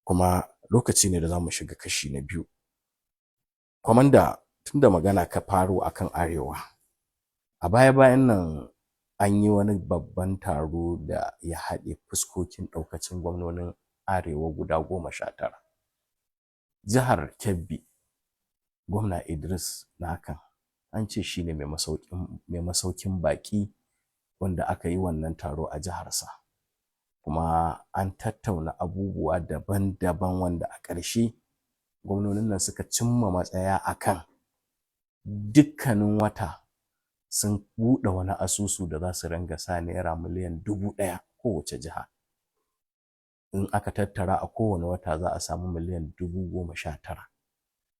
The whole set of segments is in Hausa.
Kuma lokaci ne da za mu shiga kashi na biyu. Kwamanda, tunda magana ka faro akan Arewa, a baya-bayan nan an yi wani babban taro da ya haɗe fuskokin ɗaukacin gwamnonin Arewa guda 19. Jihar Kebbi, Gwamna Idris Nakan, an ce shi ne mai masaukin baƙi wanda aka yi wannan taro a jiharsa. Kuma an tattauna abubuwa daban-daban, wanda a ƙarshe gwamnonin nan suka cimma matsaya akan dukkanin wata sun buɗe wani asusu da za su ringa sa naira miliyan 1000 kowace jiha. In aka tattara a kowane wata, za a samu miliyan 19,000,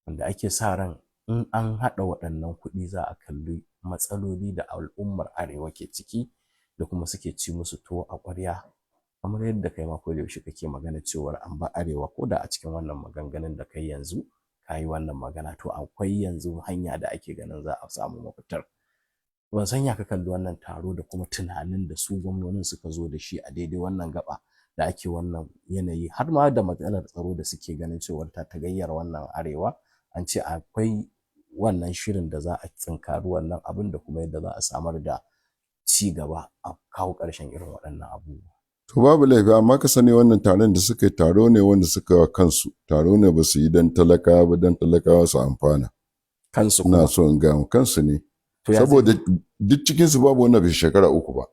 wanda ake sa ran in an haɗa waɗannan kuɗi, za a kalli matsaloli da al'ummar Arewa ke ciki da kuma suke ci musu tuwo a ƙwarya, kamar yadda kai ma koda yaushe kake magana cewar an bar Arewa. Ko da a cikin wannan maganganun da kai yanzu ka yi wannan magana, to akwai yanzu hanya da ake ganin za a samu mafitar. Ban san ya ka kalli wannan taro da kuma tunanin da su gwamnonin suka zo da shi a daidai wannan gaɓa da ake wannan yanayi, har ma da matsalar tsaro da suke ganin cewar ta tagayyara wannan Arewa. An ce akwai wannan shirin da za a tsinkari wannan abun da kuma yadda za a samar da ci gaba a kawo ƙarshen irin waɗannan abubuwa. To, babu laifi, amma ka sani wannan taron da suka yi, taro ne wanda suka wa kansu, taro ne ba su yi don talakawa ba, don talakawa su amfana. Kansu Ina kuma. so in gaya kansu ne. To, ya Saboda duk cikinsu babu wanda bai shekara 3 ba.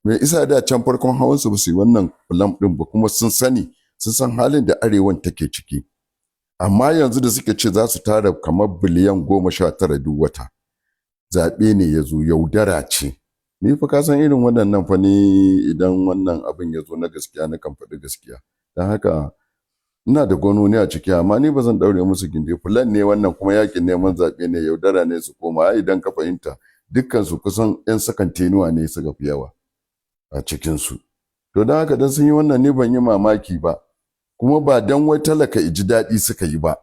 Me isa da can farkon hawansu ba su yi wannan plan ɗin ba? Kuma sun sani, sun san halin da Arewan take ciki. Amma yanzu da suke ce za su tara kamar biliyan 19 duk wata, zaɓe ne ya zo, yaudara ce. Ni fa ka san irin waɗannan fa, ni idan wannan abin ya zo na gaskiya, na kan faɗi gaskiya. Don haka ina da gwamnoni a ciki, amma ni ba zan ɗaure musu gindi. Plan ne wannan, kuma yakin neman zaɓe ne, yaudara ne su koma. Ai idan ka fahimta, dukkan su kusan 'yan second tenure ne suka fi yawa a cikinsu. To, don haka dan sun yi wannan, ni ban yi mamaki ba. Kuma ba dan wai talaka iji daɗi suka yi ba,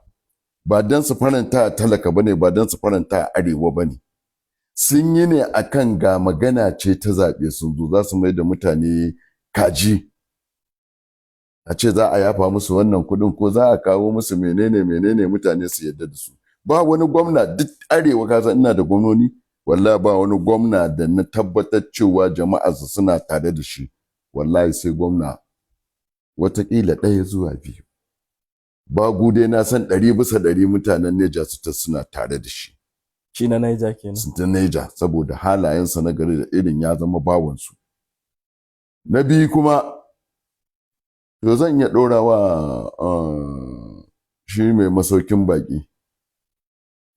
ba dan su faranta a talaka bane, ba dan su faranta a Arewa bane. Sun yi ne akan ga magana ce ta zaɓe sun zo, za su mai da mutane kaji, a ce za a yafa musu wannan kuɗin ko za a kawo musu menene menene, mutane su yarda da su. Ba wani gwamna duk Arewa, ka san ina da gwamnoni, wallahi ba wani gwamna da na tabbatar cewa jama'arsa suna tare da shi, wallahi sai gwamna watakila ɗaya zuwa biyu. Bagu dai na san 100% mutanen Neja su suna tare da shi. Shi na Niger kenan. Ta Neja, saboda halayensa na gari da irin ya zama bawansu. Na biyu kuma, to, zan iya ɗorawa shi mai masaukin baƙi,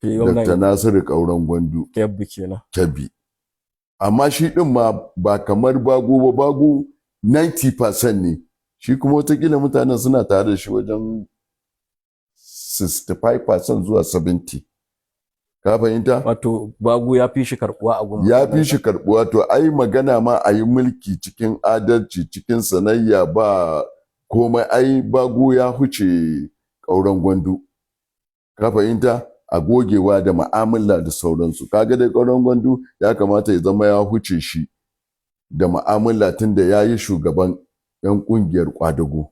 Shi Dr. gwamnan Nasiru Ƙauren Gwandu. Kebbi kenan. Kebbi. Amma shi ɗin ma ba kamar Bago ba. Bago 90% ne, shi kuma watakila mutanen suna tare da shi wajen 65% zuwa 70. Ka fahimta? Wato Bago ya fi shi karɓuwa a gun Ya fi mutanen shi karɓuwa. To, ai magana ma a yi mulki cikin adalci, cikin sanayya, ba komai, ai Bago ya huce Ƙauren Gwandu. Ka fahimta? A gogewa da ma'amala da sauransu, kaga dai Ƙauren Gwandu ya kamata ya zama ya huce shi da ma'amala, tunda ya yi shugaban 'yan ƙungiyar ƙwadago.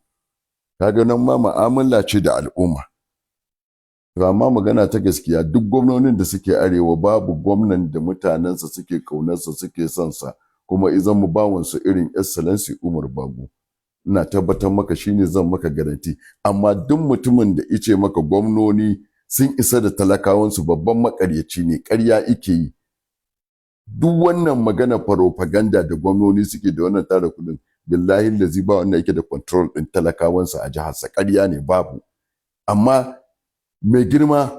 Kaga nan ma ma'amala ce da al'umma. To, amma magana ta gaskiya, duk gwamnonin da suke Arewa, babu gwamnan da mutanensa suke ƙaunarsa, suke son sa, kuma izan mu bawansu irin Excellency Umar Bago. Ina tabbatar maka, shine zan maka guarantee. Amma duk mutumin da ice maka gwamnoni sun isa da talakawansu, babban makaryaci ne, ƙarya ike yi. Duk wannan magana propaganda da gwamnoni suke da wannan tara kuɗin, billahi lazi ba wanda yake da control ɗin talakawansa a jiharsa, ƙarya ne, babu. Amma mai girma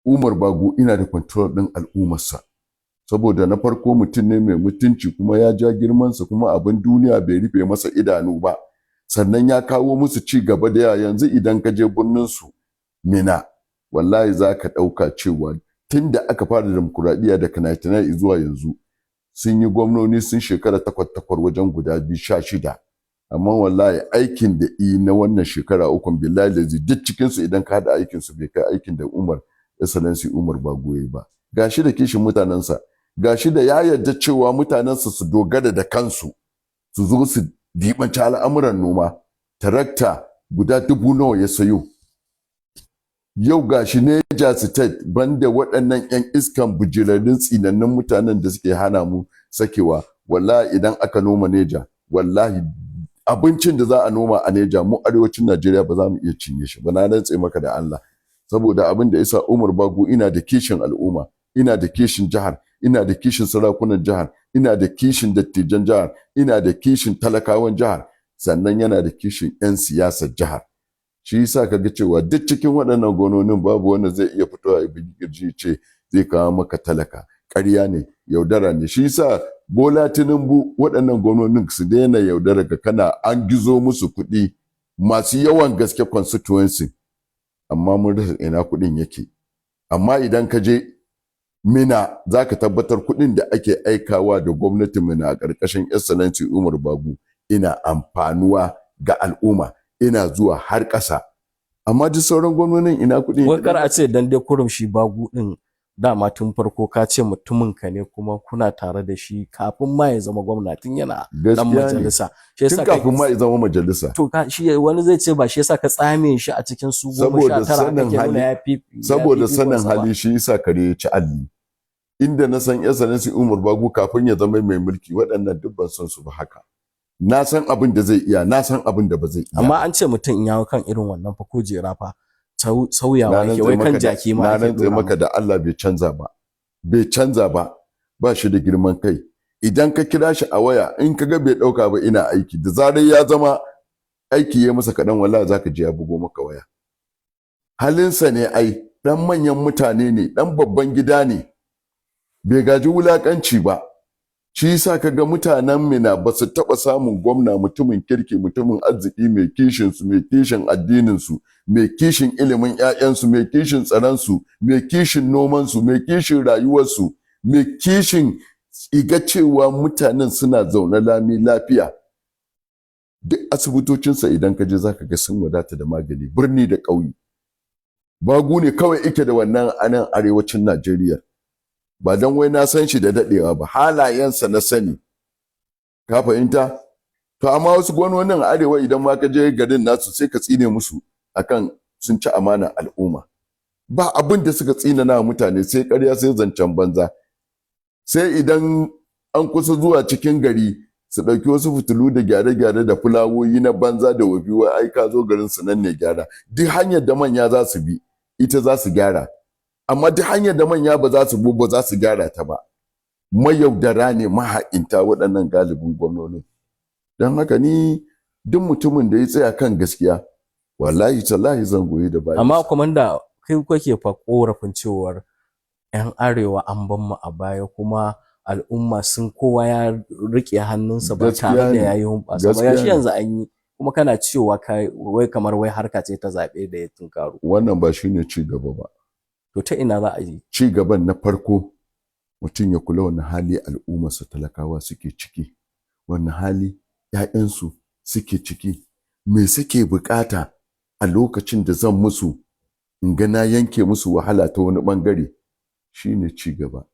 Umar Bago ina da control ɗin al'ummarsa, saboda na farko mutum ne mai mutunci, kuma ya ja girmansa, kuma abin duniya bai rufe masa idanu ba. Sannan ya kawo musu ci gaba da yawa. Yanzu idan ka je birnin su Minna, wallahi za ka ɗauka cewa tun da aka fara demokuraɗiyya daga 99 zuwa yanzu, sun yi gwamnoni sun shekara takwas takwas wajen guda biyu, 16, amma wallahi aikin da i na wannan shekara 3, billahi lazi duk cikinsu idan ka haɗa aikinsu, bai kai aikin da Umar, Excellency Umar Bago yayi ba. Gashi da kishin mutanensa, gashi da ya yarda cewa mutanensa su dogara da kansu, su zo su dibanci al'amuran noma, tarakta Guda 10,000 nawa ya sayo? Yau gashi Neja State, banda waɗannan 'yan iskan bijirarrun tsinannun mutanen da suke hana mu sakewa, wallahi idan aka noma Neja, wallahi abincin da za a noma a Neja, mu arewacin Najeriya ba za mu iya cinye shi ba, na rantse maka da Allah. Saboda abin da isa Umar Bago, ina da kishin al'umma, ina da kishin jihar, ina da kishin sarakunan jihar, ina da kishin dattijan jihar, ina da kishin talakawan jihar, sannan yana da kishin 'yan siyasar jihar. Shi yasa kaga cewa duk cikin waɗannan gononin babu wanda zai iya fitowa ya bugi kirji ce zai kawo maka talaka. Ƙarya ne, yaudara ne. Shi yasa Bola Tinubu, waɗannan gwamnonin su daina yaudara ka. Kana an gizo musu kuɗi masu yawan gaske constituency, amma mun rasa ina kuɗin yake. Amma idan ka je Minna, za ka tabbatar kuɗin da ake aikawa da gwamnatin Minna a ƙarƙashin Excellency Umar Bago ina amfanuwa ga al'umma, ina zuwa har ƙasa. Amma duk sauran gwamnonin, ina kuɗin? Wai kar a ce dan dai kurum shi Bago din dama tun farko ka ce mutumin ka ne, kuma kuna tare da shi kafin ma ya zama gwamna, tun yana dan Gaskiya ne. majalisa, shi Tun yasa kafin ma ya zama majalisa. To ka shi wani zai ce ba shi yasa ka tsame shi a cikin su goma sha Saboda tara sanin kake nuna hali- ya Saboda fi sanin fifikonsa ba. hali, shi yasa kare ya ci alli. Inda na san Excellency Umar Bago kafin ya zama mai mulki, waɗannan duk ban san su ba haka. Na san abin da zai iya, na san abin da ba zai iya. Amma an ce mutum in yawo kan irin wannan fa kujera fa sauyawa Na yake, rantse wai kan maka da- jaki ma na ake rantse dora maka da Allah, bai canza ba, bai canza ba. Ba shi da girman kai. Idan ka kira shi a waya, in ka ga bai dauka ba, ina aiki. Da zarar ya zama aiki ya masa kaɗan, wallahi zaka ji ya bugo maka waya. Halinsa ne ai, dan manyan mutane ne, dan babban gida ne, bai gaji wulakanci ba. Shi yasa ka ga mutanen Minna ba su taɓa samun gwamna mutumin kirki, mutumin arziki, mai kishin su, mai kishin addinin su, mai kishin ilimin ƴaƴansu, mai kishin tsaron su, mai kishin noman su, mai kishin rayuwarsu, mai kishin iga cewa mutanen suna zaune lami lafiya. Duk asibitocinsa idan ka je, zaka ga sun wadata da magani, birni da ƙauye. Bago ne kawai ike da wannan a nan arewacin Najeriya. Ba don wai na san shi da daɗewa ba, halayensa na sani, ka fahimta? To amma wasu gwamnonin arewa, idan ma ka je garin nasu, sai ka tsine musu akan sun ci amana al'umma. Ba abin da suka tsina na mutane sai ƙarya, sai zancen banza. Sai idan an kusa zuwa cikin gari, su ɗauki wasu fitilu da gyare-gyare da fulawoyi na banza da wofi, wai ai ka zo garin su nan ne gyara. Duk hanyar da manya za su bi, ita za su gyara, amma duk hanyar da manya ba za su bi ba, za su gyara ta ba. Mayaudara ne, maha'inta waɗannan galibin gwamnonin. Don haka ni, duk mutumin da ya tsaya kan gaskiya, wallahi tallahi zan goyi da bayansa. Amma kwamanda, kai kake fa korafin cewar 'yan arewa an ban mu a baya, kuma al'umma sun kowa ya rike hannunsa ba Gaskiya tare da ne. ya yi hunɓasa ba. Gaskiya Yashi ne. yanzu an yi, kuma kana cewa kai wai kamar wai harka ce ta zaɓe da ya tunkaro. Wannan ba shine ci gaba ba. To ta ina za a yi? Ci gaban na farko, mutum ya kula wani hali al'ummarsa talakawa suke ciki, wani hali 'ya'yansu suke ciki, me suke bukata a lokacin da zan musu, in ga na yanke musu wahala ta wani bangare, shine ci gaba.